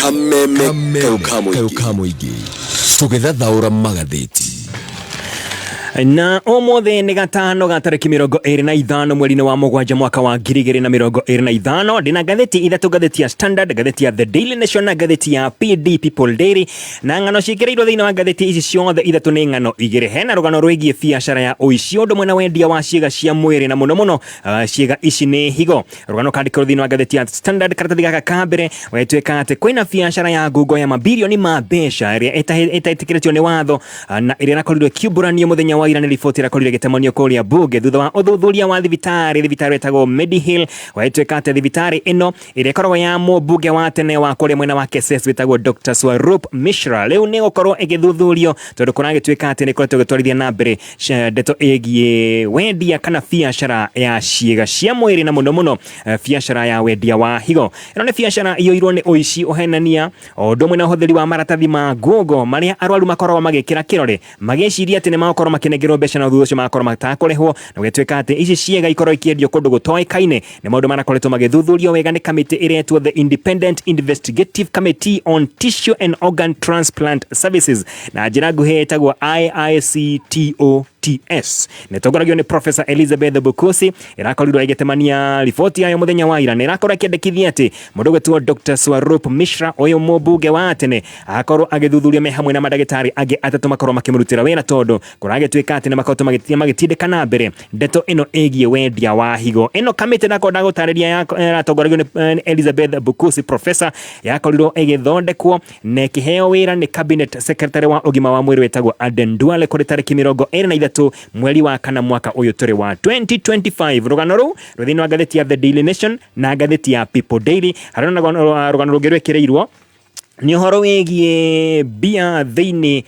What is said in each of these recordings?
Kameme kayũ ka mũingĩ tũgĩthathaũra magathĩti. Na ũmũthĩ nĩ gatano ga tarĩki 25 mweri-inĩ wa mũgwanja mwaka wa 2025. Ndĩna ngathĩti ithatũ, ngathĩti ya Standard, ngathĩti ya The Daily Nation na ngathĩti ya PD People Daily, na ng'ano ciĩkĩrĩirwo thĩinĩ wa ngathĩti ici ciothe ithatũ nĩ ng'ano igĩrĩ. Hena rũgano rwĩgiĩ biacara ya ũici ũndũ ũmwe na wendia wa ciĩga cia mwĩrĩ, na mũno mũno ciĩga ici nĩ higo. Rũgano kandĩkĩrwo thĩinĩ wa ngathĩti ya Standard karatathi gaka ka mbere, wetwĩka atĩ kwĩna biacara ya ngungo ya mabirioni ma mbeca ĩrĩa ĩtetĩkĩrĩtio nĩ watho, na ĩrĩa ĩrakorirwo ĩkiumbũranio mũthenya wa ira nĩ riboti ĩrakorirwo ĩgĩtemanio kũrĩa mbunge thutha wa ũthuthuria wa thibitarĩ ĩtagwo Medihill. Wetwĩka atĩ thibitarĩ ĩno ĩrĩa ĩkoragwo ya mũmbunge wa tene wa kũrĩa mwena wa Keses wĩtagwo Dr. Swarup Mishra rĩu nĩ gũkorwo ĩgĩthuthurio, tondũ kũragĩtuĩka atĩ nĩ ĩkoretwo ĩgĩtwarithia na mbere ndeto ĩgiĩ wendia kana biacara ya ciĩga cia mwĩrĩ, na mũno mũno biacara ya wendia wa higo. Ĩno nĩ biacara iyũirwo nĩ ũici, ũhenania, o ũndũ ũmwe na ũhũthĩri wa maratathi ma ngungo marĩa arwaru makoragwo magĩkĩra kĩrore magĩciria atĩ nĩ magũkorwo makĩnengerwo mbeca, na thutha ũcio magakorwo matakũrĩhwo, na gũgĩtuĩka atĩ ici ciĩga ikorwo ikĩendio kũndũ gũtoĩkaine. Nĩ maũndũ marakoretwo magĩthuthurio wega nĩ kamĩtĩ ĩretwo The Independent Investigative Committee on Tissue and Organ Transplant Services, na njĩra nguhĩ ĩtagwo IICTOTS, na ĩtongoragio nĩ Professor Elizabeth Bukusi. Ĩrakorirwo ĩgĩtemania riboti yayo mũthenya wa ira, na ĩrakorwo ĩkĩandĩkithia atĩ mũndũ ũgwĩtwo Dr. Swarup Mishra, ũyũ mũmbunge wa tene, akorwo agĩthuthurio me hamwe na mandagĩtarĩ angĩ atatũ makorwo makĩmũrutĩra wĩra, tondũ kũragĩtuĩka atĩ nĩ makoretwo magĩtindĩka na mbere ndeto ĩno ĩgiĩ wendia wa higo. Ĩno kamĩtĩ ndako ndagũtarĩria ĩratongoragio nĩ Elizabeth Bukusi professor, yakorirwo ĩgĩthondekwo na ĩkĩheo wĩra nĩ cabinet secretary wa ũgima wa mwĩrĩ wĩtagwo Aden Duale kũrĩ tarĩki 23 mweri wa kana mwaka ũyũ tũrĩ wa 2025. Rũgano rũu rwĩ thĩinĩ wa ngathĩti ya The Daily Nation na ngathĩti ya People Daily. Harĩ na rũgano rũngĩ rwĩkĩrĩirwo nĩ ũhoro wĩgiĩ mbia thĩinĩ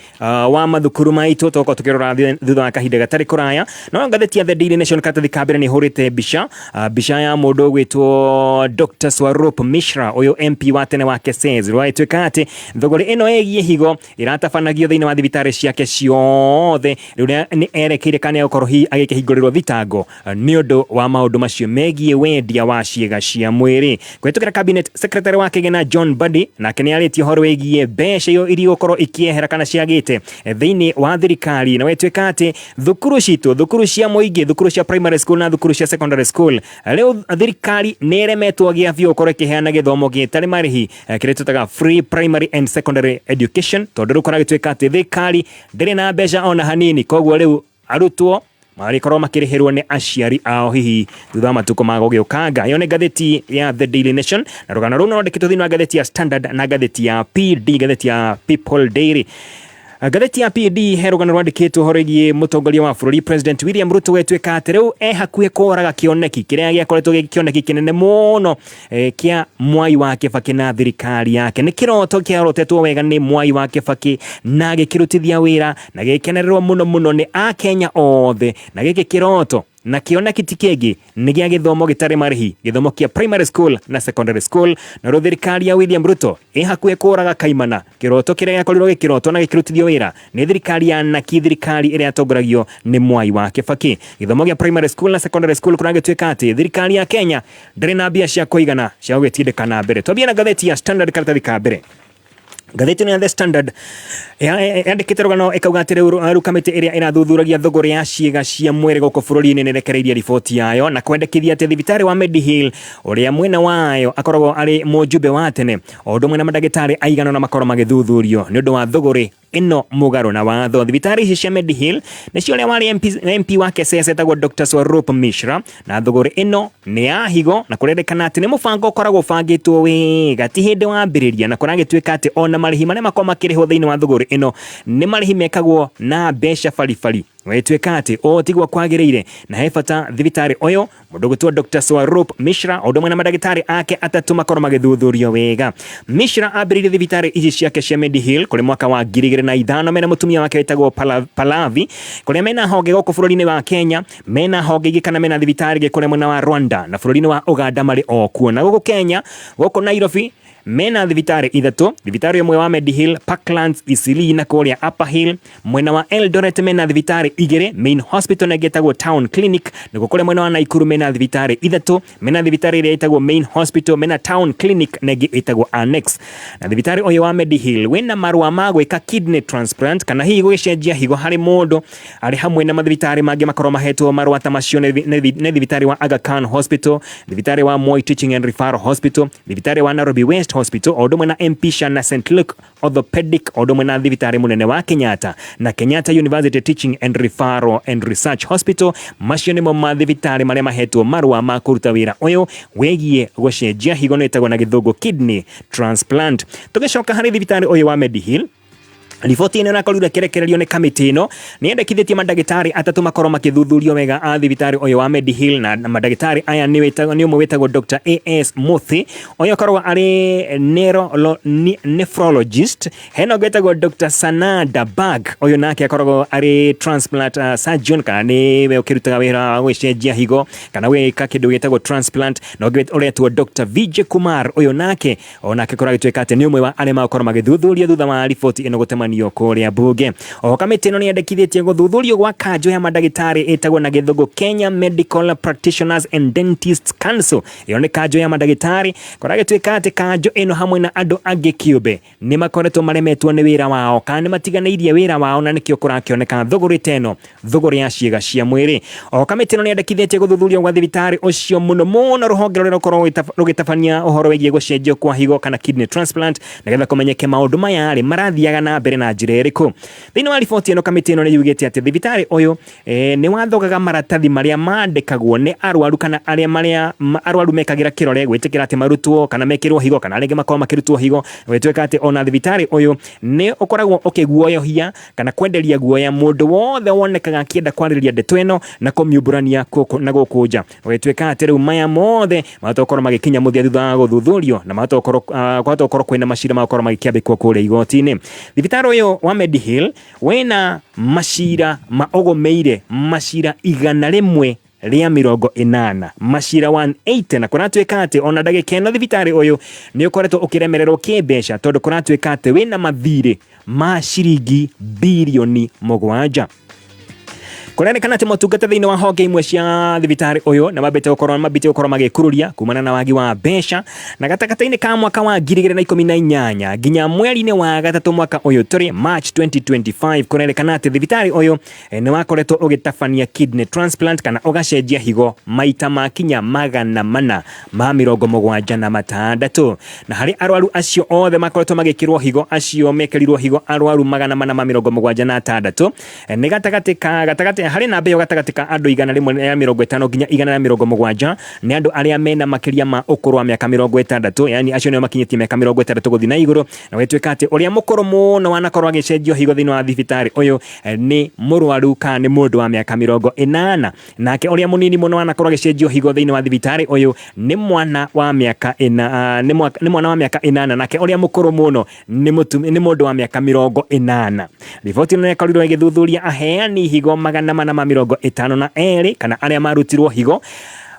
wa mathukuru maitũ, tũgũkorwo tũkĩrora thutha wa kahinda gatarĩ kũraya. No ngathĩti ya The Daily Nation karatathi ka mbere nĩ ĩhũrĩte mbica, mbica ya mũndũ ũgwĩtwo Dr. Swarup Mishra, ũyũ MP wa tene wa Keses. Rwagĩtuĩka atĩ thũgũrĩ ĩno ĩgiĩ higo ĩratabanagio thĩinĩ wa thibitarĩ ciake ciothe, rĩu nĩ erekeire kana nĩ egũkorwo hihi agĩkĩhingũrĩrwo thitango nĩ ũndũ wa maũndũ macio megiĩ wendia wa ciĩga cia mwĩrĩ. Kũhĩtũkĩra cabinet secretary wa kĩgĩna John Mbadi, nake nĩ arĩtie ũhoro wĩgiĩ mbeca iria igũkorwo ikĩehera kana ciagĩte thĩinĩ wa thirikari, na wetwĩka atĩ thukuru citũ, thukuru cia mũingĩ, thukuru cia primary school na thukuru cia secondary school, rĩu thirikari nĩ ĩremetwo gĩa biũ gũkorwo ĩkĩheana gĩthomo gĩtarĩ marĩhi, kĩrĩa twĩtaga free primary and secondary education, tondũ rĩu kũragĩtuĩka atĩ thirikari ndĩrĩ na mbeca ona hanini. Koguo rĩu arutwo marĩkorwo makĩrĩhĩrwo nĩ aciari ao hihi thutha wa matukũ ma gũgĩũkanga. Ĩyo nĩ ngathĩti ya The Daily Nation, na rũgano rũu nĩ rwandĩkĩtwo thĩinĩ wa ngathĩti ya Standard na ngathĩti ya PD, ngathĩti ya People Daily. Ngathĩti ya PD he rũgano rwandĩkĩtwo ũhoro wĩgiĩ mũtongoria wa bũrũri President William Ruto, gwĩtuĩka atĩ rĩu e hakuhĩ kũraga kĩoneki kĩrĩa gĩakoretwo gĩ kĩoneki kĩnene mũno kĩa Mwai wa Kĩbakĩ na thirikari yake. Nĩ kĩroto kĩarotetwo wega nĩ Mwai wa Kĩbakĩ na gĩkĩrutithia wĩra na gĩkenererwo mũno mũno nĩ Akenya othe, na gĩkĩ kĩroto na kĩoneki ti kĩngĩ nĩ gĩa gĩthomo gĩtarĩ marĩhi, gĩthomo kĩa primary school na secondary school. Na rĩu thirikari ya William Ruto ĩ hakuhĩ kũraga kaimana kĩroto kĩrĩa gĩakorirwo gĩkĩrotwo na gĩkĩrutithio wĩra nĩ thirikari ya Naki, thirikari ĩrĩa yatongoragio nĩ Mwai wa Kĩbakĩ. Gĩthomo gĩa primary school na secondary school, kũragĩtuĩka atĩ thirikari ya Kenya ndĩrĩ na mbia cia kũigana cia gũgĩtindĩka na mbere. Twambie na ngathĩti ya Standard karatathi ka mbere. Ngathĩti ĩno ya The Standard yandĩkĩte rũgano ĩkauga atĩ rĩu kamĩtĩ ĩrĩa ĩrathuthuragia thũgũrĩ ya ciĩga cia mwĩrĩ gũkũ bũrũri-inĩ nĩ ĩrekereirie riboti yayo na kwendekithia atĩ thibitarĩ wa Medihill, ũrĩa mwena wayo akoragwo arĩ mũjumbe wa tene, o ũndũ ũmwe na mandagĩtarĩ aigana ũna makorwo magĩthuthurio nĩ ũndũ wa thũgũrĩ ĩno mũgarũ na watho. Thibitarĩ ici cia Medihill nĩcio ũrĩa warĩ MP wa Kesese etagwo Dr. Swarup Mishra, na thũgũrĩ ĩno nĩ ya higo, na kũrerĩkana atĩ nĩ mũbango ũkoragwo ũbangĩtwo wega, ti hĩndĩ wambĩrĩria, na kũragĩtuĩka atĩ ona marĩhi marĩa makoragwo makĩrĩhwo thĩinĩ wa thũgũrĩ ĩno nĩ marĩhi mekagwo na mbeca baribari. Gwĩtuĩka atĩ ũũ tiguo kwagĩrĩire, na he bata thibitarĩ ũyũ, mũndũ ũgwĩtwo Dr. Swarup Mishra o ũndũ ũmwe na mandagĩtarĩ ake atatũ makorwo magĩthuthurio wega. Mishra ambĩrĩirie thibitarĩ ici ciake cia Medihill kũrĩ mwaka wa 2005 mena mũtumia wake wĩtagwo Pallavi, kũrĩa mena honge gũkũ bũrũri-inĩ wa Kenya, mena honge ingĩ kana mena thibitarĩ ingĩ kũrĩa mwena wa Rwanda na bũrũri-inĩ wa Uganda marĩ o kuo. Na gũkũ Kenya, gũkũ Nairobi, Mena thibitarĩ ithatũ, thibitarĩ ũmwe wa Medihill, Parklands, Eastleigh na kũrĩa Upper Hill. Mwena wa Eldoret mena thibitarĩ igĩrĩ, Main Hospital na ĩngĩ ĩtagwo Town Clinic. Nakuo kũrĩa mwena wa Nakuru mena thibitarĩ ithatũ, mena thibitarĩ ĩrĩa ĩtagwo Main Hospital, mena Town Clinic na ĩngĩ ĩtagwo Annex. Na thibitarĩ ũyũ wa Medihill wĩna marũa ma gwĩka kidney transplant kana hihi gũgĩcenjia higo harĩ mũndũ, arĩ hamwe na mathibitarĩ mangĩ makorwo mahetwo marũa ta macio nĩ thibitarĩ wa Aga Khan Hospital, thibitarĩ wa Moi Teaching and Referral Hospital, thibitarĩ wa Nairobi West Hospital, o ũndũ ũmwe na MP Shan na St Luke Orthopedic, o ũndũ ũmwe na thibitarĩ mũnene wa Kenyatta na Kenyatta University Teaching and Referral and Research Hospital. Macio nĩmo mathibitarĩ marĩa mahetwo marũa ma kũruta wĩra ũyũ wĩgiĩ gũcenjia higo, nĩ ĩtagwo na gĩthũngũ kidney transplant. Tũgĩcoka harĩ thibitarĩ ũyũ wa Medihill, riboti ĩno ĩrakorirwo ĩkĩrekererio nĩ kamĩtĩ ĩno nĩ yendekithĩtie mandagĩtarĩ atatũ makorwo makĩthuthurio wega a thibitarĩ ũyũ wa Medihill, na mandagĩtarĩ aya nĩ ũmwe wĩtagwo Dr. A.S. Muthi, ũyũ akoragwo arĩ nephrologist. Hena ũngĩ wĩtagwo Dr. Sanada Bag, ũyũ nake akoragwo arĩ transplant surgeon, kana nĩwe ũkĩrutaga wĩra wa gũcenjia higo kana gwĩka kĩndũ gĩtagwo transplant, na ũngĩ ũretwo Dr. Vijay Kumar, ũyũ nake onake korwo agĩtuĩka atĩ nĩ ũmwe wa arĩa magũkorwo magĩthuthuria thutha wa riboti ĩno gũtemanio kũrĩa mbunge. Oho kamĩtĩ ĩno nĩ yendekithĩtie gũthuthurio gwa kanjũ ya mandagĩtarĩ ĩtagwo na gĩthũngũ Kenya Medical Practitioners and Dentists Council. Ĩyo nĩ kanjũ ya mandagĩtarĩ, korwo agĩtuĩka atĩ kanjũ ĩno hamwe na andũ angĩ kĩũmbe nĩ makoretwo maremetwo nĩ wĩra wao kana nĩ matiganĩirie wĩra wao, na nĩkĩo kũrakĩoneka thũgũrĩ ta ĩno, thũgũrĩ ya ciĩga cia mwĩrĩ. Oho kamĩtĩ ĩno nĩ yendekithĩtie gũthuthurio gwa thibitarĩ ũcio, mũno mũno rũhonge rũrĩa rũkoragwo rũgĩtabania ũhoro wĩgiĩ gũcenjio kwa higo kana kidney transplant, nĩgetha kũmenyeke maũndũ maya rĩ marathiaga na mbere na njĩra ĩrĩkũ. Thĩinĩ wa riboti ĩno, kamĩtĩ ĩno nĩ yugĩte atĩ thibitarĩ ũyũ nĩ wathogaga maratathi marĩa mandĩkagwo nĩ arwaru kana arĩa marĩa arwaru mekagĩra kĩrore gwĩtĩkĩra atĩ marutwo kana mekĩrwo higo kana rĩngĩ makorwo makĩrutwo higo. Gwĩtuĩka atĩ ona thibitarĩ ũyũ nĩ ũkoragwo ũkĩguoyohia kana kwenderia guoya mũndũ wothe wonekaga akĩenda kwarĩrĩria ndeto ĩno na kũmiumbũrania na gũkũ nja. Gũgĩtuĩka atĩ rĩu maya mothe mahota gũkorwo magĩkinya mũthia thutha wa gũthuthurio, na mahota gũkorwo kwĩna macira magũkorwo magĩkĩambĩkwo kũrĩa igoti-inĩ. Thibitarĩ ũyũ wa Medihill wĩna macira ma ũgũmĩire macira 180, macira 180, na kũratuĩka atĩ ona ndagĩka ĩno thibitarĩ ũyũ nĩ ũkoretwo ũkĩremererwo kĩmbeca, tondũ kũratuĩka atĩ wĩna mathirĩ ma ciringi birioni 7. Kũrerĩkana atĩ motungata thĩinĩ wa honge imwe cia thibitarĩ ũyũ nĩ mambĩte gũkorwo magĩkururia kumana na wagi wa mbeca. Na gatagatĩ-inĩ ka mwaka wa 2018 nginya mweri-inĩ wa gatatũ mwaka ũyũ tũrĩ, March 2025, kũrerĩkana atĩ thibitarĩ ũyũ nĩ wakoretwo ũgĩtabania kidney transplant kana ũgacenjia higo maita makinya 476, na harĩ arwaru acio othe makoretwo magĩkĩrwo higo, acio mekĩrirwo higo arwaru 476, nĩ gatagatĩ ka gatagatĩ harĩ namba ĩyo, gatagatĩ ka andũ 150 nginya 170 nĩ andũ arĩa mena makĩria ma ũkũrũ wa mĩaka 60, yani acio nĩo makinyĩtie mĩaka 60 gũthiĩ na igũrũ. Na gwĩtuĩka atĩ ũrĩa mũkũrũ mũno wanakorwo agĩcenjio higo thĩinĩ wa thibitarĩ ũyũ nĩ mũrwaru kana nĩ mũndũ wa mĩaka 80, nake ũrĩa mũnini mũno wanakorwo agĩcenjio higo thĩinĩ wa thibitarĩ ũyũ nĩ mwana wa mĩaka ĩna, nĩ mwana wa mĩaka 8, nake ũrĩa mũkũrũ mũno nĩ mũndũ wa mĩaka 80. Riboti ĩno ĩkorirwo ĩgĩthuthuria aheani higo 452 kana arĩa marutirwo higo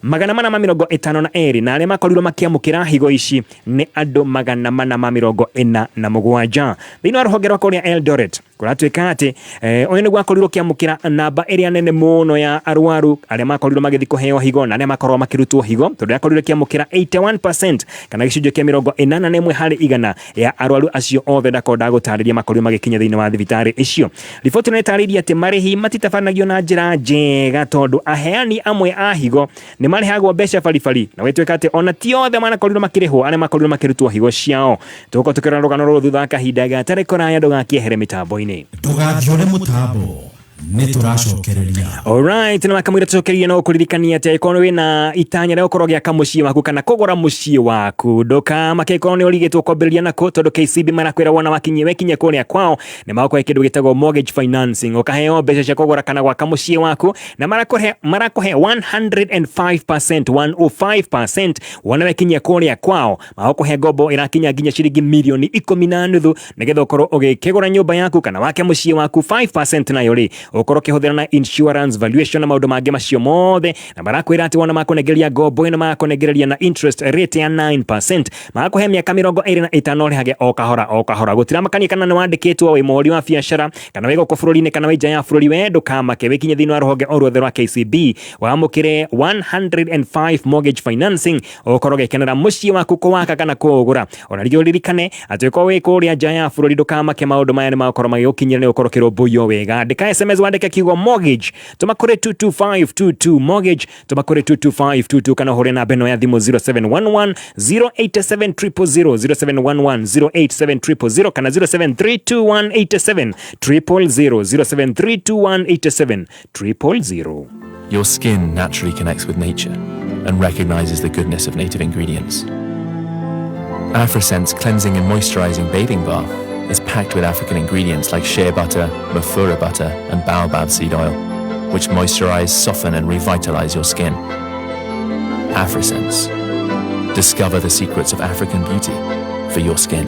452, na arĩa makorirwo makĩamũkĩra higo ici nĩ andũ 447. Thĩinĩ wa rũhonge rwa kũrĩa Eldoret, kũratuĩka atĩ ũyũ nĩguo akorirwo ũkĩamũkĩra namba ĩrĩa nene mũno ya arwaru arĩa makorirwo magĩthiĩ kũheo higo na arĩa makorwo makĩrutwo higo, tondũ yakorirwo ĩkĩamũkĩra 81% kana gĩcunjĩ kĩa 81% ya arwaru acio othe ndakorwo ndagũtarĩria makorirwo magĩkinya thĩinĩ wa thibitarĩ icio. Riboti ĩno ĩtarĩirie atĩ marĩhi matitabanagio na njĩra njega, tondũ aheani amwe a higo nĩ marĩhagwo mbeca baribari, na gwĩtuĩka atĩ ona ti othe manakorirwo makĩrĩhwo arĩa makorirwo makĩrutwo higo ciao. Tũgũkorwo tũkĩrora rũgano rũrũ thutha wa kahinda gatarĩ kũraya, ndũgakĩehere mĩtambo-inĩ. Ndũgathiũre mũtambo, nĩ tũracokereria. Alright, na makamwĩra tũcokererie no kũririkania atĩ angĩkorwo wĩna itanya rĩa gũkorwo ũgĩaka mũciĩ waku kana kũgũra mũciĩ waku, ndũkamake ĩkorwo nĩ ũrigĩtwo kwambĩrĩria nako, tondũ KCB marakwĩra wona wakinyie wekinye kũrĩa kwao nĩ magũkũhe kĩndũ gĩtagwo mortgage financing, ũkaheo mbeca cia kũgũra kana gwaka mũciĩ waku, na marakuhe 105%, 105%. Wona wekinyia kũrĩa kwao magũkũhe ngombo ĩrakinya nginya ciringi 10.5 mirioni, nĩgetha ũkorwo ũgĩkĩgũra nyũmba yaku kana wake mũciĩ waku. 5% nayo rĩ Ũkorwo ũkĩhũthĩra na insurance valuation na maũndũ mangĩ macio mothe, na marakwĩra atĩ wona makũnengeria ngombo ĩno makũnengereria na interest rate ya 9%, magakũhe mĩaka 25 ũrĩhage o kahora o kahora. Gũtiramakania kana nĩ wandĩkĩtwo wĩ mũhũri wa biacara kana wĩ gũkũ bũrũri-inĩ kana wĩ nja ya bũrũri, we ndũkamake, wĩkinye thĩinĩ wa rũhonge o ruothe rwa KCB wamũkĩre 105 mortgage financing, ũkorwo ũgĩkenera mũciĩ waku kũwaka kana kũũgũra. Ona rĩngĩ ũririkane atĩ ũkorwo wĩ kũrĩa nja ya bũrũri, ndũkamake, maũndũ maya nĩ magũkorwo magĩgũkinyĩra, nĩ ũkorwo ũkĩrũmbũiyo wega. Andĩka SMS, wandĩke kiugo mortgage, tũma kũrĩ 22522, mortgage tũma kũrĩ 22522, kana ũhũre namba ĩno ya thimũ 0711 087 000, 0711 087 000, kana 0732 187 000, 0732 187 000. Your skin naturally connects with nature and recognizes the goodness of native ingredients. AfriSense Cleansing and Moisturizing Bathing Bath is packed with African ingredients like shea butter, mafura butter, and baobab seed oil, which moisturize, soften, and revitalize your skin. AfriSense. Discover the secrets of African beauty for your skin.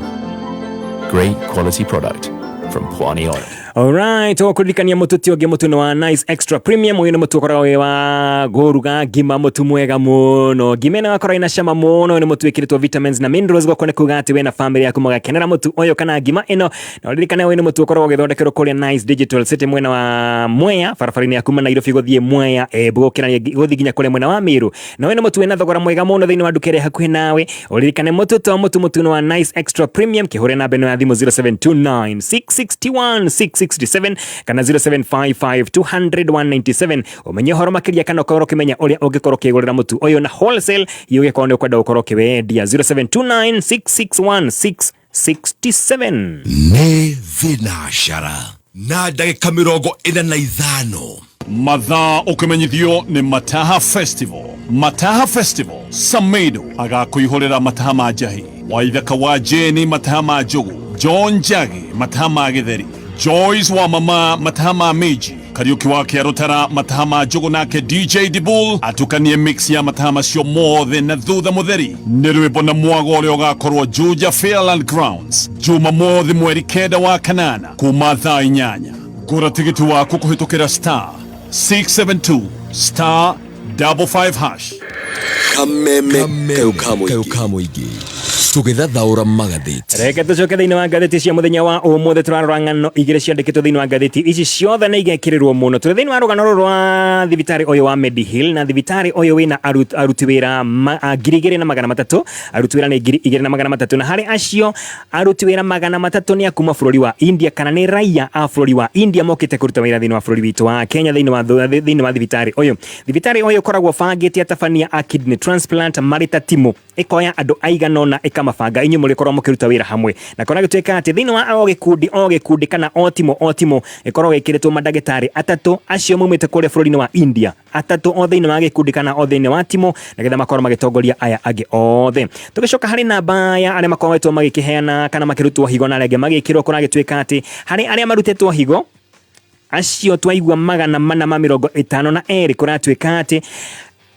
Great quality product from Pwani Oil. Alright, ũkũririkania mũtu ti ũngĩ, mũtu nĩ wa Nice Extra Premium. Ũyũ nĩ mũtu ũkoragwo wĩ wa kũruga ngima, mũtu mwega mũno, ngima ĩno ĩgakorwo ĩna cama mũno. Nĩ mũtu wĩkĩrĩtwo vitamins na minerals. Gwakwa nĩ kuga atĩ we na family yaku mũgakenera mũtu ũyũ kana ngima ĩno. Na ũririkane ũyũ nĩ mũtu ũkoragwo ũgĩthondekerwo kũrĩa Nice Digital City, mwena wa Mwea, barabara-inĩ ya kuma Nairobi gũthiĩ Mwea, Embu, gũkĩra gũthiĩ nginya kũrĩa mwena wa Meru. Na ũyũ nĩ mũtu wĩna thogora mwega mũno thĩinĩ wa nduka ĩrĩa hakuhĩ nawe. Ũririkane mũtu to mũtu, mũtu nĩ wa Nice Extra Premium. Kĩhũre namba ĩno ya thimũ 0729 661 667 kana 0755 200 197 ũmenye ũhoro makĩria, kana ũkorwo ũkĩmenya ũrĩa ũngĩkorwo ũkĩgũrĩra mũtu ũyũ na wholesale, hihi ũgĩkorwo nĩ ũkwenda gũkorwo ũkĩwendia. 0729 661 667. Nĩ thinacara na ndagĩka 45. Mathaa ũkĩmenyithio nĩ Mataha Festival. Mataha Festival, Samedo agakũihũrĩra mataha ma njahi, Waithaka wa Jeni mataha ma njugu, John Njagi mataha ma gĩtheri, Joyce wa mama mataha ma miji, Kariuki wa Kĩarũtara mataha ma njugu, nake DJ Dibul atukanie mix ya mataha macio mothe. Na thutha mũtheri nĩ rwĩmbo na mwago ũrĩa ũgakorwo Juja Fairland Grounds Jumamothi mweri 9 wa kanana kuma thaa 8. Gũra tigiti waku kũhĩtũkĩra *672*55#. Kameme kayo ka mũingĩ, tũgĩthathaũra magathĩti. Reke tũcoke thĩinĩ wa ngathĩti cia mũthenya wa ũmũthĩ. Tũrarora ng'ano igĩrĩ ciandĩkĩtwo thĩinĩ wa ngathĩti ici, ciothe nĩ igekĩrĩrwo mũno. Tũrĩ thĩinĩ wa rũgano rũrũ rwa thibitarĩ ũyũ wa Medihill, na thibitarĩ ũyũ wĩna aruti wĩra 2300. Aruti wĩra nĩ 2300, na harĩ acio aruti wĩra 300 nĩ a kuma bũrũri wa India, kana nĩ raia a bũrũri wa India mokĩte kũruta wĩra thĩinĩ wa bũrũri witũ wa Kenya, thĩinĩ wa thibitarĩ ũyũ. Thibitarĩ ũyũ ũkoragwo bangĩte atabania a kidney transplant marĩ ta timu, ĩkoya andũ aigana ũna ĩkamabanga, inyuĩ mũrĩkorwo mũkĩruta wĩra hamwe. Na kona gĩtuĩka atĩ thĩinĩ wa o gĩkundi o gĩkundi kana o timu o timu ĩkoragwo ĩkĩrĩtwo mandagĩtarĩ atatũ acio maumĩte kũrĩa bũrũri-inĩ wa India, atatũ o thĩinĩ wa gĩkundi kana o thĩinĩ wa timu, nĩgetha makorwo magĩtongoria aya angĩ othe. Tũgĩcoka harĩ namba ya arĩa makoretwo magĩkĩheana kana makĩrutwo higo na arĩa angĩ magĩkĩrwo, kũragĩtuĩka atĩ harĩ arĩa marutĩtwo higo acio twaigua 452, kũratuĩka atĩ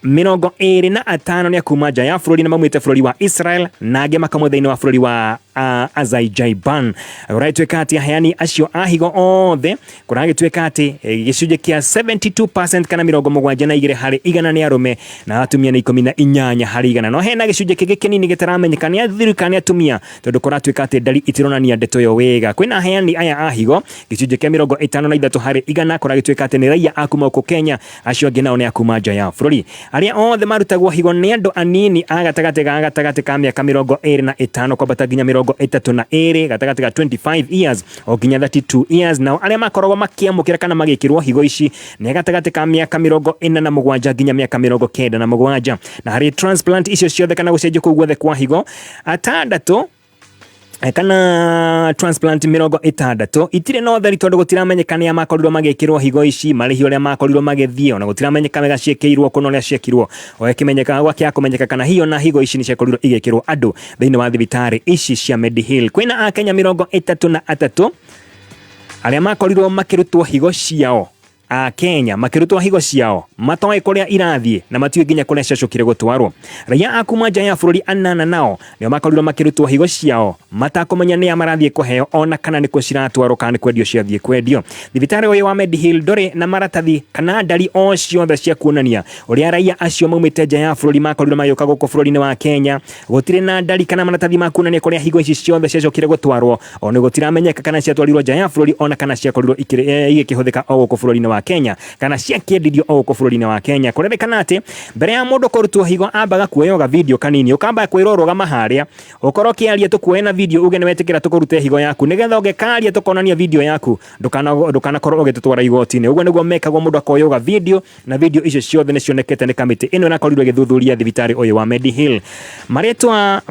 25 nĩ akuma nja ya bũrũri, na maumĩte bũrũri wa Israel na angĩ makamwe thĩinĩ wa bũrũri wa Azerbaijan. Kũragĩtuĩka atĩ aheani acio a higo othe, kũragĩtuĩka atĩ gĩcunjĩ kĩa 72% kana 72% nĩ arũme, na atumia nĩ 18%. No hena gĩcunjĩ kĩngĩ kĩnini gĩtaramenyeka nĩ athuri kana nĩ atumia, tondũ kũratuĩka atĩ ndari itironania ndeto ĩyo wega. Kwĩna aheani aya a higo gĩcunjĩ kĩa 53%, kũragĩtuĩka atĩ nĩ raia a kuma gũkũ Kenya, acio angĩ nao nĩ a kuma nja ya bũrũri. Arĩa othe marutagwo higo nĩ andũ anini a gatagatĩ ka mĩaka 25 kwambata nginya 32, gatagatĩ ka 25 years o nginya 32 years. Nao arĩa makoragwo makĩamũkĩra kana magĩkĩrwo higo ici nĩ gatagatĩ ka mĩaka 47 nginya mĩaka 97. Na harĩ transplant icio ciothe kana gũcenjio kũu guothe kwa higo, atandatũ kana transplant 60 itirĩ na ũtheri, tondũ gũtiramenyeka nĩa makorirwo magĩkĩrwo higo ici, marĩhi ũrĩa makorirwo magĩthiĩ, ona gũtiramenyeka wega ciĩkĩirwo kũna ũrĩa ciekirwo. O ĩkĩmenyeka gwakĩa kũmenyeka kana hiyo na higo ici nĩ ciakorirwo igĩkĩrwo andũ thĩinĩ wa thibitarĩ ici cia Medihill. Kwĩna akenya 33 arĩa makorirwo makĩrutwo higo ciao. A Kenya makĩrutwo higo ciao matoĩ kũrĩa irathiĩ na matiũĩ nginya kũrĩa ciacokire gũtwarwo. Raia a kuma nja ya bũrũri anana nao nĩo makorirwo makĩrutwo higo ciao matakũmenya nĩa marathiĩ kũheo ona kana nĩkũ ciratwarwo kana nĩ kwendio ciathiĩ kwendio. Thibitarĩ ũyũ wa Medihill ndũrĩ na maratathi kana ndari o ciothe cia kuonania ũrĩa raia acio maumĩte nja ya bũrũri makorirwo magĩũka gũkũ bũrũri-inĩ wa Kenya. Gũtirĩ na ndari kana maratathi ma kuonania kũrĩa higo ici ciothe ciacokire gũtwarwo, ona gũtiramenyeka kana ciatwarirwo nja ya bũrũri ona kana ciakorirwo igĩkĩhũthĩka o gũkũ bũrũri-inĩ wa Kenya kana ciakĩendirio o gũkũ bũrũri-inĩ wa Kenya. Kũrerĩkana atĩ mbere ya mũndũ kũrutwo higo ambaga kuoywo ga video kanini, ũkamba kwĩrwo rũgama harĩa ũkorwo ũkĩaria tũkuoye na video uge nĩ wetĩkĩra tũkũrute higo yaku, nĩgetha ũngĩkaria tũkonania video yaku ndũkanakorwo ũgĩtũtwara igoti-inĩ. Ũguo nĩguo mekagwo, mũndũ akoywo ga video, na video icio ciothe nĩ cionekete nĩ kamĩtĩ ĩno ĩrakorirwo ĩgĩthuthuria thibitarĩ ũyũ wa Medihill. Marĩtwa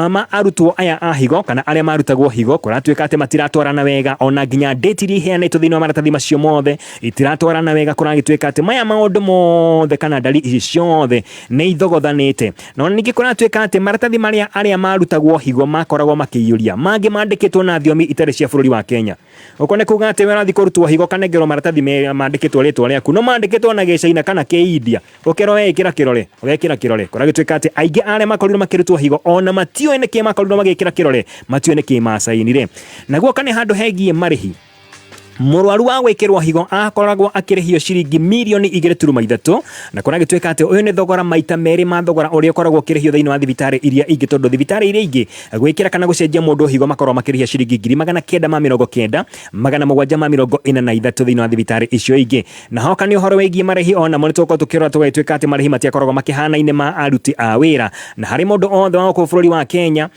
ma arutwo aya a higo kana arĩa marutagwo higo kũratuĩka atĩ matiratwarana wega, ona nginya date iria iheanĩtwo thĩinĩ wa maratathi macio mothe itiratwarana wega. Kũragĩtuĩka atĩ maya maũndũ mothe kana ndari ici ciothe nĩ ithogothanĩte. Na ningĩ kũratuĩka atĩ maratathi marĩa arĩa marutagwo higo makoragwo makĩiyũria mangĩ mandĩkĩtwo na thiomi itarĩ cia bũrũri wa Kenya. Ũko nĩ kuga atĩ we ũrathiĩ kũrutwo higo kanengerwo maratathi mandĩkĩtwo rĩtwa rĩaku no mandĩkĩtwo na Gĩcaina kana Kĩindia, ũkerwo we ĩkĩra kĩrore, ũgekĩra kĩrore. Kũragĩtuĩka atĩ aingĩ arĩa makorirwo makĩrutwo higo ona matiũĩ nĩkĩ makorirwo magĩkĩra kĩrore, matiũĩ nĩkĩ macainire. Naguo kana handũ hegiĩ marĩhi, mũrwaru wa gwĩkĩrwo higo akoragwo akĩrĩhio ciringi mirioni 2.3, na kũragĩtuĩka atĩ ũyũ nĩ thogora maita merĩ ma thogora ũrĩa ũkoragwo ũkĩrĩhio thĩinĩ wa thibitarĩ iria ingĩ, tondũ thibitarĩ iria ingĩ gwĩkĩra kana gũcenjia mũndũ higo makoragwo makĩrĩhia ciringi 990,743 thĩinĩ wa thibitarĩ icio ingĩ. Na hoka nĩ ũhoro wĩgiĩ marĩhi, ona mo nĩ tũgũkorwo tũkĩrora tũgagĩtuĩka atĩ marĩhi matiakoragwo makĩhanaine ma aruti a wĩra, na harĩ mũndũ othe wa gũkũ bũrũri wa Kenya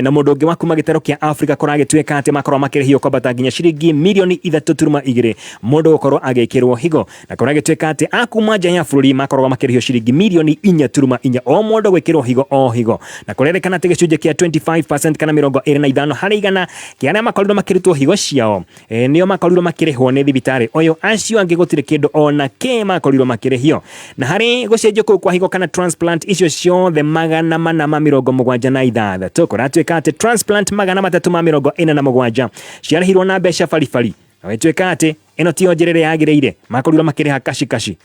na mũndũ ũngĩ wa kuma gĩtarũ kĩa Afrika kũragĩtuĩka atĩ makoragwo makĩrĩhio kwambata nginya ciringi mirioni 3.2 mũndũ gũkorwo agĩkĩrwo higo, na kũragĩtuĩka atĩ a kuma nja ya bũrũri makoragwo makĩrĩhio ciringi mirioni 4.4 o mũndũ gwĩkĩrwo higo o higo. Na kũrerĩkana atĩ gĩcunjĩ kĩa 25% kana 25 harĩ igana kĩa arĩa makorirwo makĩrutwo higo ciao nĩo makorirwo makĩrĩhwo nĩ thibitarĩ ũyũ, acio angĩ gũtirĩ kĩndũ ona kĩ makorirwo makĩrĩhio. Na harĩ gũcenjio kũu kwa higo kana transplant icio ciothe 476, kũratuĩka atĩ transplant 347 ciarĩhirwo na mbeca baribari, na gũgĩtuĩka atĩ ĩno tiyo njĩra ĩrĩa yagĩrĩire, makorirwo makĩrĩha kashi kashi.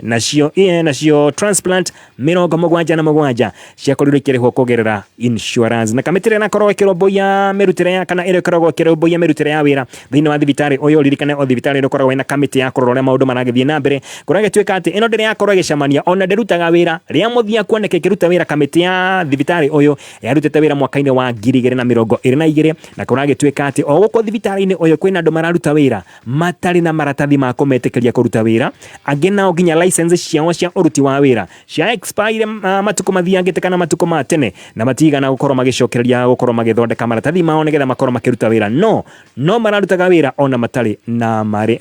Nacio transplant 77 ciakorirwo ikĩrĩhwo kũgerera insurance. Na kamĩtĩ ĩrĩa ĩrakorwo ĩkĩrũmbũiya mĩrutĩre ya kana ĩrĩa ĩkoragwo ĩkĩrũmbũiya mĩrutĩre ya wĩra thĩinĩ wa thibitarĩ ũyũ, ririkane o thibitarĩ nĩ ũkoragwo wĩna kamĩtĩ ya kũrora ũrĩa maũndũ maragĩthiĩ na mbere. Kũragĩtuĩka atĩ ĩno ndĩrĩ yakorwo ĩgĩcemania ona ndĩrutaga wĩra. Rĩa mũthia kuoneka ĩkĩruta wĩra kamĩtĩ ya thibitarĩ ũyũ yarutĩte wĩra mwaka-inĩ wa 2022, na kũragĩtuĩka atĩ o gũkũ thibitarĩ-inĩ ũyũ kwĩna andũ mararuta wĩra matarĩ na maratathi ma kũmetĩkĩria kũruta wĩra, angĩ nao nginya license ciao cia ũruti wa wĩra cia expire matukũ mathiangĩte kana matukũ ma tene, na matigana gũkorwo magĩcokereria gũkorwo magĩthondeka maratathi mao nĩgetha makorwo makĩruta wĩra, no mararutaga wĩra ona matarĩ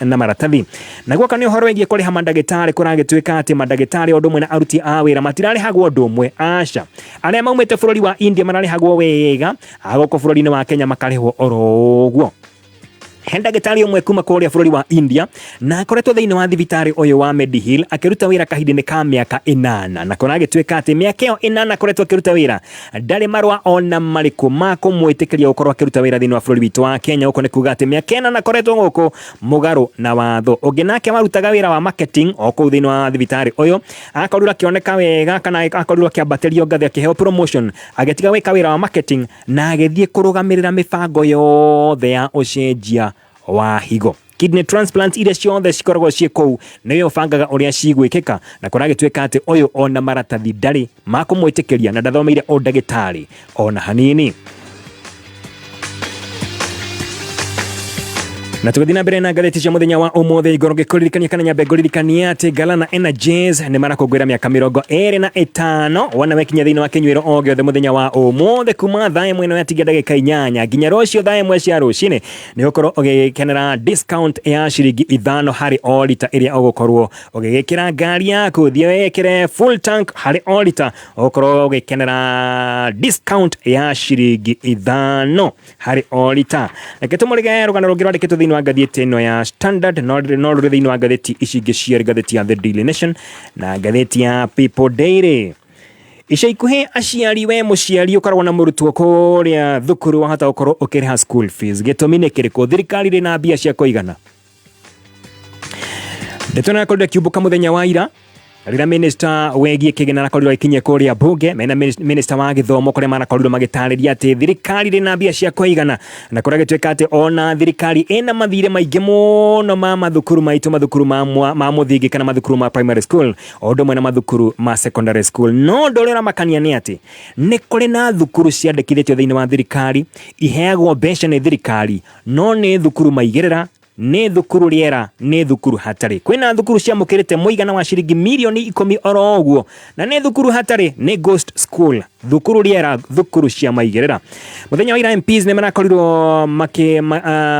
na maratathi. Naguo kana ũhoro wĩgiĩ kũrĩha mandagĩtarĩ, kũragĩtuĩka atĩ mandagĩtarĩ o ũndũ ũmwe na aruti a wĩra matirarĩhagwo ũndũ ũmwe, aca. Arĩa maumĩte bũrũri wa India mararĩhagwo wega, a gũkũ bũrũri-inĩ wa Kenya makarĩhwo oro ũguo. He ndagĩtarĩ ũmwe kuma kũrĩa bũrũri wa India na akoretwo thĩinĩ wa thibitarĩ ũyũ wa Medihill akĩruta wĩra kahinda-inĩ ka mĩaka 8, na kũragĩtuĩka atĩ mĩaka ĩyo 8 akoretwo akĩruta wĩra ndarĩ marũa ona marĩkũ ma kũmwĩtĩkĩria gũkorwo akĩruta wĩra thĩinĩ wa bũrũri witũ wa Kenya. Gũkũ nĩ kuga atĩ mĩaka 8 akoretwo gũkũ mũgarũ na watho. Ũngĩ nake warutaga wĩra wa marketing o kũu thĩinĩ wa thibitarĩ ũyũ akorirwo akĩoneka wega kana akorirwo akĩambatĩrio ngathĩ akĩheo promotion, agĩtiga gwĩka wĩra wa marketing na agĩthiĩ kũrũgamĩrĩra mĩbango yothe ya ũcenjia wa higo, kidney transplant iria ciothe cikoragwo ciĩ kũu, nĩwe ũbangaga ũrĩa cigwĩkĩka. Na kũragĩtuĩka atĩ ũyũ ona maratathi ndarĩ ma kũmwĩtĩkĩria na ndathomeire ũndagĩtarĩ ona hanini. Na tũgĩthiĩ na mbere na ngathĩti cia mũthenya wa ũmũthĩ, ngorwo ngĩkũririkania kana nyambe ngũririkanie atĩ Galana Energies nĩ marakũngũĩra mĩaka 25. Wona wekinya thĩinĩ wa kĩnyuĩro o gĩothe mũthenya wa ũmũthĩ kuma thaa 1 ĩno yatigia ndagĩka 8 nginya rũciũ thaa 1 cia rũcinĩ, nĩ ũgũkorwo ũgĩkenera discount ya ciringi 5 harĩ o rita ĩrĩa ũgũkorwo ũgĩgĩkĩra ngari yaku. Thiĩ wĩkĩre full tank harĩ o rita, ũgũkorwo ũgĩkenera discount ya ciringi 5 harĩ o rita. Reke tũmũrĩge rũgano rũngĩ rwandĩkĩtwo thĩinĩ wa ngathĩti ĩno ya Standard, no rũrĩ thĩinĩ wa ngathĩti ici ingĩ cierĩ, ngathĩti ya The Daily Nation na ngathĩti ya People Daily. Ica ikuhĩ aciari, we mũciari ũkoragwo na mũrutwo kũrĩa thukuru, wahota gũkorwo ũkĩrĩha school fees. Gĩtũmi nĩ kĩrĩkũ? Thirikari ĩrĩ na mbia cia kũigana? Ndeto ĩno ĩrakorirwo ĩkiumbũka mũthenya wa ira rĩrĩa minista wegiĩ kĩgĩna arakorirwo agĩkinyia kũrĩa bunge mena minista wa gĩthomo, kũrĩa marakorirwo magĩtarĩria atĩ thirikari ndĩ na mbia cia kũigana, na kũrĩa gĩtuĩka atĩ ona thirikari ĩna mathirĩ maingĩ mũno ma mathukuru maitũ, mathukuru ma mũthingi kana mathukuru ma primary school, o ũndũ ũmwe na mathukuru ma secondary school. No ũndũ ũrĩa ũramakania nĩ atĩ nĩ kũrĩ na thukuru ciandĩkithĩtio thĩinĩ wa thirikari, iheagwo mbeca nĩ thirikari, no nĩ thukuru maigĩrĩra, nĩ thukuru rĩera, nĩ thukuru hatarĩ. Kwĩna thukuru ciamũkĩrĩte mũigana wa ciringi mirioni 10 oro ũguo, na nĩ thukuru hatarĩ, nĩ ghost school, thukuru rĩera, thukuru cia maigĩrĩra. Mũthenya wa ira MPs nĩ marakorirwo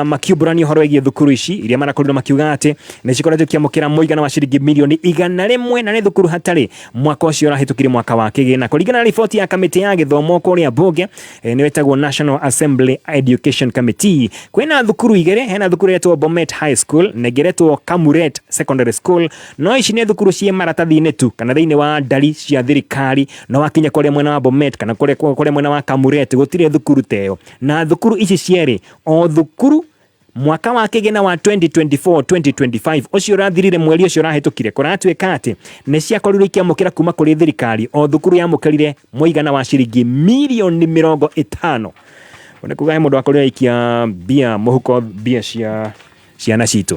makiumbũrania ũhoro wĩgiĩ thukuru ici iria marakorirwo makiuga atĩ nĩ cikoretwo ikĩamũkĩra mũigana wa ciringi mirioni 100 na nĩ thukuru hatarĩ mwaka ũcio ũrahĩtũkire, mwaka wa kĩgĩna. Kũringana na riboti ya kamĩtĩ ya gĩthomo kũrĩa bunge, nĩ ĩtagwo National Assembly Education Committee, kwĩna thukuru igĩrĩ. Hena thukuru ĩretwo Bomet High School na ĩngĩ ĩretwo Kamuret Secondary School, no ici nĩ thukuru ciĩ maratathi-inĩ tu kana thĩinĩ wa ndari cia thirikari, no wakinya kũrĩa mwena wa Bomet kana kũrĩa mwena wa Kamuret gũtirĩ thukuru ta ĩyo. Na thukuru ici cierĩ, o thukuru mwaka wa kĩgĩna wa 2024 2025 ũcio ũrathirire mweri ũcio ũrahĩtũkire, kũratuĩka atĩ nĩ ciakorirwo ikĩamũkĩra kuma kũrĩ thirikari, o thukuru yamũkĩrire mũigana wa ciringi mirioni 50. Nĩ kuga he mũndũ akorirwo aikia mbia mũhuko, mbia cia ciana citũ,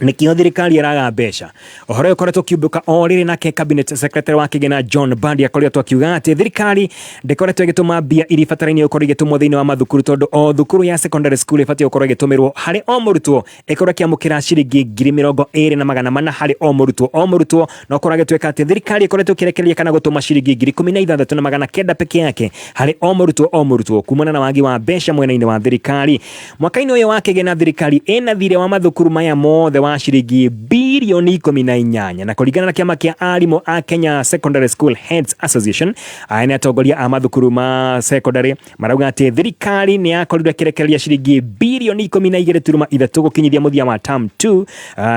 nikio thirikari ĩraga mbeca. Ũhoro ũyũ ũkoretwo ũkiumbũka o rĩrĩ nake cabinet secretary wa kĩgĩna John Mbadi akoretwo akiuga atĩ thirikari ndĩkoretwo ĩgĩtũma mbia iria ibatarainie gũkorwo igĩtũmwo thĩinĩ wa mathukuru, tondũ o thukuru ya secondary school ĩbatiĩ gũkorwo ĩgĩtũmĩrwo harĩ o mũrutwo, ĩkorwo ĩkĩamũkĩra ciringi 24,400 harĩ o mũrutwo o mũrutwo, no korwo agĩtuĩka atĩ thirikari ĩkoretwo ĩkĩrekereria kana gũtũma ciringi 16,900 peke yake harĩ o mũrutwo o mũrutwo, kumana na wagi wa mbeca mwena-inĩ wa thirikari. Mwaka-inĩ ũyũ wa kĩgĩna thirikari ĩna thirĩ wa mathukuru maya mothe wa ciringi birioni 18. Na kũringana na kĩama kĩa arimũ a Kenya Secondary School Heads Association, aya nĩ atongoria a mathukuru ma secondary, marauga atĩ thirikari nĩ yakorirwo ĩkĩrekereria ciringi birioni 12.3 gũkinyithia mũthia wa term 2,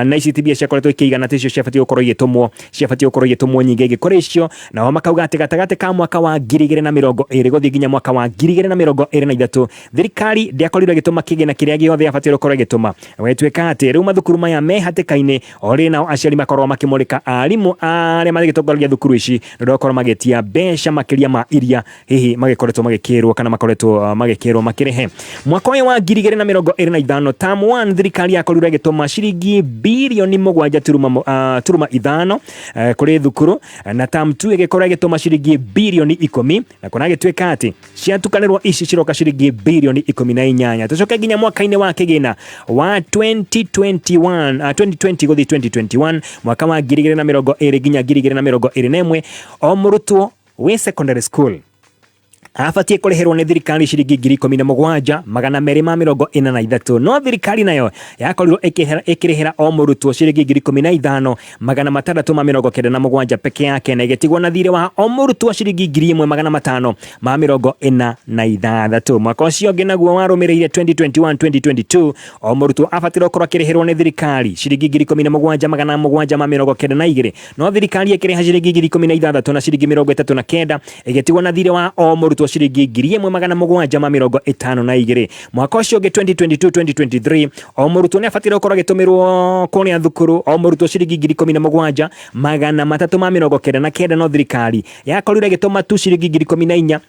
na ici ti mbia ciakoretwo ikĩigana, ticio ciabatiĩ gũkorwo igĩtũmwo, ciabatiĩ gũkorwo igĩtũmwo nyingĩ ingĩ kũrĩ icio. Nao makauga atĩ gatagatĩ ka mwaka wa 2020 gũthiĩ nginya mwaka wa 2023 thirikari ndĩakorirwo ĩgĩtũma kĩgĩna kĩrĩa gĩothe yabatiĩ gũkorwo ĩgĩtũma. Gwĩtuĩka atĩ rĩu mathukuru maya me hatĩka-inĩ, o rĩrĩ nao aciari makorwo makĩmũrĩka arimũ arĩa magĩtongoragia thukuru ici nĩ ũndũ wa gũkorwo magĩtia mbeca makĩria ma iria hihi magĩkoretwo magĩkĩrwo kana makoretwo magĩkĩrwo makĩrĩhe. Mwaka ũyũ wa 2025 term 1 thirikari yakorirwo ĩgĩtũma ciringi birioni 7 turuma 5 kũrĩ thukuru, na term 2 ĩgĩkorwo ĩgĩtũma ciringi birioni 10, na kũragĩtuĩka atĩ ciatukanĩrwo ici ciroka ciringi birioni 18. Tũcoke nginya mwaka-inĩ wa kĩgĩna wa 2021, 2020 gũthiĩ 2021, mwaka wa 2020 nginya 2021, o mũrutwo wĩ secondary school abatiĩ kũrĩhĩrwo nĩ thirikari ciringi 17,243, no thirikari nayo yakorirwo ĩkĩrĩhĩra o mũrutwo ciringi 15,697 peke yake, na ĩgĩtigwo na thirĩ wa o mũrutwo ciringi 1546. Mwaka ũcio ũngĩ naguo warũmĩrĩire, 2021 2022, o mũrutwo abatirwo gũkorwo akĩrĩhĩrwo nĩ thirikari ciringi 17,792, no thirikari ĩkĩrĩha ciringi 16,000 na ciringi 39, ĩgĩtigwo na thirĩ wa o mũrutwo ciringi 1752. Mwaka ũcio ũngĩ, 2022 2023, o mũrutwo nĩ abatire gũkorwo agĩtũmĩrwo kũrĩa thukuru o mũrutwo ciringi 17,399, no thirikari yakorirwo ĩgĩtũma tu ciringi 14,701,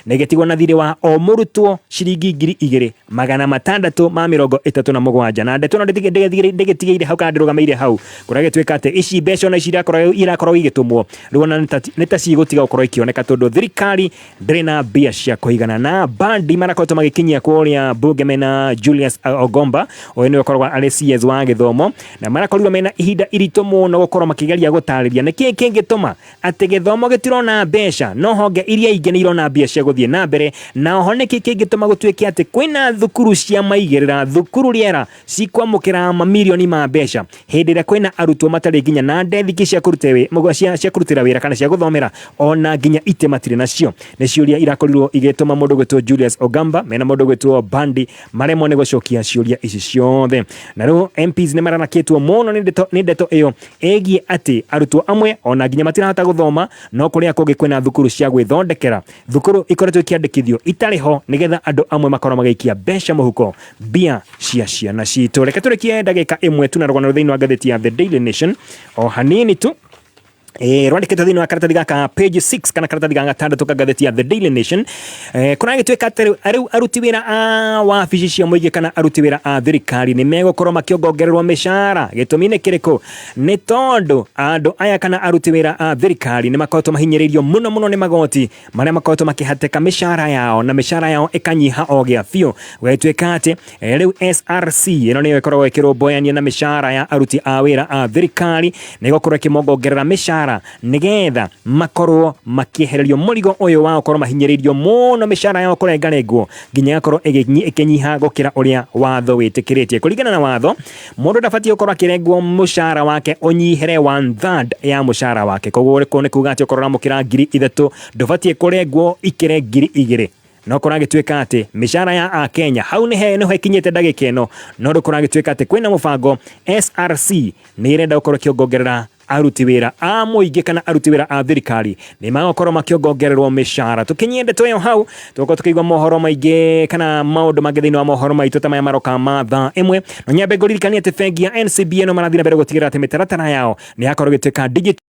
na ĩgĩtigwo na thirĩ wa o mũrutwo ciringi 2637. Na ndeto ĩno ndĩgĩtigĩire hau kana ndĩrũgamĩire hau, kũrĩa gĩtuĩka atĩ ici mbeca ona ici irakorwo igĩtũmwo rĩu ona nĩ ta cigũtiga gũkorwo ikĩoneka, tondũ thirikari ndĩrĩ na mbia cia kũigana. Na Mbadi marakoretwo magĩkinyia kũrĩa mbunge mena Julius Ogomba, ũyũ nĩwe ũkoragwo arĩ CS wa gĩthomo, na marakorirwo mena ihinda iritũ mũno gũkorwo makĩgeria gũtarĩria nĩkĩĩ kĩngĩtũma atĩ gĩthomo gĩtirona mbeca no honge iria ingĩ nĩ irona mbia cia gũthiĩ na mbere, na oho nĩkĩ kĩngĩtũma gũtuĩke atĩ kwĩna thukuru cia maigĩrĩra, thukuru rĩera, cikwamũkĩra mamirioni ma mbeca hĩndĩ ĩrĩa kwĩna arutwo matarĩ nginya na ndethiki cia kũrutĩra wĩra kana cia gũthomera, ona nginya itĩ matirĩ nacio. Nacio nĩ ciũria irakorirwo igĩtũma mũndũ gwĩtwo Julius Ogamba mena mũndũ gwĩtwo Bandi maremwo nĩ gũcokia ciũria ici ciothe. Na rĩu MPs nĩ mararakĩtwo mũno nĩ ndeto ĩyo ĩgiĩ atĩ arutwo amwe ona nginya matirahota gũthoma, no kũrĩa kũngĩ kwĩna thukuru cia gwĩthondekera, thukuru ikoretwo ikĩandĩkithio itarĩ ho nĩgetha andũ amwe makorwo magĩikia mbeca mũhuko, mbia cia ciana citũ. Reke tũrĩkie ndagĩka ĩmwe tu na rũgano thĩinĩ wa ngathĩti ya The Daily Nation o hanini tu. Rwandĩkĩtwo thĩinĩ wa karatathi gaka page 6 kana karatathi ga gatandatũ ka ngathĩti ya The Daily Nation. Kũragĩtuĩka atĩ rĩu aruti wĩra a wabici cia mũingĩ kana aruti wĩra a thirikari nĩ megũkorwo makĩongongererwo mĩcara. Gĩtũmi nĩ kĩrĩkũ? Nĩ tondũ andũ aya kana aruti wĩra a thirikari nĩ makoretwo mahinyĩrĩirio mũno mũno nĩ magoti marĩa makoretwo makĩhatĩka mĩcara yao, na mĩcara yao ĩkanyiha o gĩa biũ. Gũgĩtuĩka atĩ rĩu SRC ĩno nĩyo ĩkoragwo ĩkĩrũmbũyania na mĩcara ya aruti a wĩra a thirikari, nĩ ĩgũkorwo ĩkĩmongongerera mĩcara nĩgetha makorwo makĩehererio mũrigo ũyũ wa gũkorwo mahinyĩrĩirio mũno, mĩcara yao kũrengarengwo nginya ĩgakorwo ĩkĩnyiha gũkĩra ũrĩa watho wĩtĩkĩrĩtie. Kũringana na watho, mũndũ ndabatiĩ gũkorwo akĩrengwo mũcara wake ũnyihere 1/3 ya mũcara wake. Koguo nĩ kuga atĩ okorwo ũramũkĩra 3,000 ndũbatiĩ kũrengwo ikĩre 2,000. No kũragĩtuĩka atĩ mĩcara ya Akenya hau nĩho ĩkinyĩte ndagĩka ĩno, no rĩu kũragĩtuĩka atĩ kwĩna mũbango SRC nĩ ĩrenda gũkorwo ĩkĩongongerera aruti wĩra a mũingĩ kana aruti wĩra a thirikari nĩ magũkorwo makĩongongererwo mĩcara. Tũkinyie ndeto ĩyo hau, tũgũkorwo tũkĩigua mohoro maingĩ kana maũndũ mangĩ thĩinĩ wa mohoro maitũ ta maya maroka ma thaa ĩmwe. No nyambe ngũririkanie atĩ bengi ya NCBA no marathiĩ na mbere gũtigĩrĩra atĩ mĩtaratara yao nĩ yakorwo ĩgĩtuĩka digital.